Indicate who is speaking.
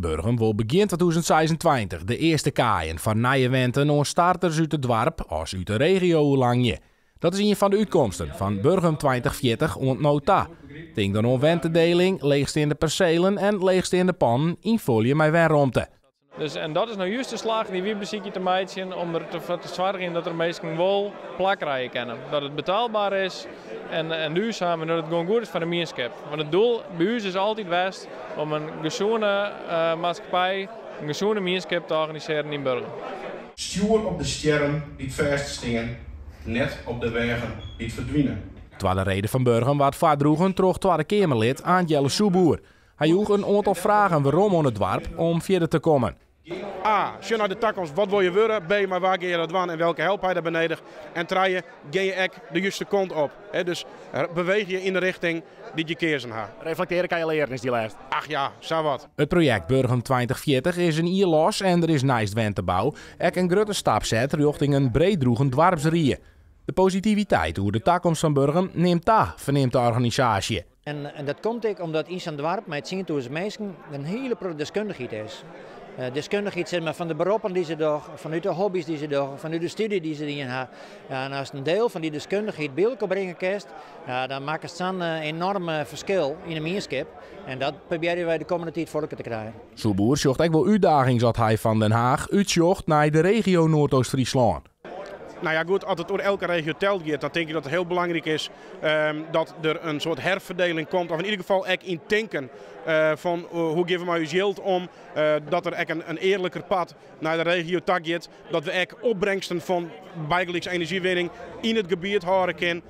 Speaker 1: Burgum wol begjin 2026 de earste kaaien foar nije wenten oan starters út it doarp as út de regio oerlangje. Dat is ien fan de útkomsten fan Burgum 2040 oant no ta. Tink dan oan wentedeling, leechsteande perselen en leechsteande pannen ynfolje mei wenromte.
Speaker 2: Dus, en dat is no just de slach dy't wy besykje te meitsjen om derfoar te soargjen dat der minsken wol plak krije kinne. Dat it betelber is en duurzaam en dat it gewoan goed is foar de mienskip. Want it doel by ús is altyd west om in gesûne maatskippij, in gesûne mienskip te organisearjen yn Burgum.
Speaker 3: Stjoer op de stjerren dy't fêststean, net op de weagen dy't ferdwine.
Speaker 1: Twadde rede fan Burgum waard foardroegen troch Twadde Keamerlid Aant Jelle Soepboer. Hy joech in oantal fragen werom oan it doarp om fierder te kommen.
Speaker 3: A. Sjoch nei de takomst, wat wol je wurde? B. Mei wa gean je dat dwaan en welke help ha je dêrby nedich? En trije, gean je ek de juste kant op? Dus beweeg je yn de richting dy't je keazen ha.
Speaker 4: Reflektearje kan je leren is dy lêste.
Speaker 3: Ach ja, sa wat.
Speaker 1: It projekt Burgum 2040 is in jier los en der is neist wentebou ek in grutte stap set rjochting in breeddroegen doarpsrie. De positiviteit oer de takomst fan Burgum nimt ta, fernimt de organisaasje.
Speaker 5: En dat komt ek omdat yn sa'n doarp mei 10.000 minsken in hiele protte deskundichheid is. Deskundichheid sis mar, fan de beroppen dy't se dogge, fanút de hobby's dy't se dogge, fanút de stúdzje dy't se dien ha. Ja, en ast in diel fan dy deskundichheid by elkoar bringe kinst, ja, dan makkest sa'n enorm ferskil yn de mienskip. En dat probearje wy de kommende tiid foar elkoar te krijen.
Speaker 1: Soepboer sjocht ek wol útdagings as hy fan Den Haag útsjocht nei de regio Noardoost-Fryslân.
Speaker 3: Nou ja, goed, as it oer elke regio telt giet, dan tink ik dat it hiel belangryk is dat der in soart herferdeling komt, of yn ieder gefal ek yn tinken fan hoe gean we mei ús jild om, dat der ek in earliker part nei de regio ta giet, dat we ek opbrengsten fan bygelyks enerzjywinning yn it gebiet hâlde kin.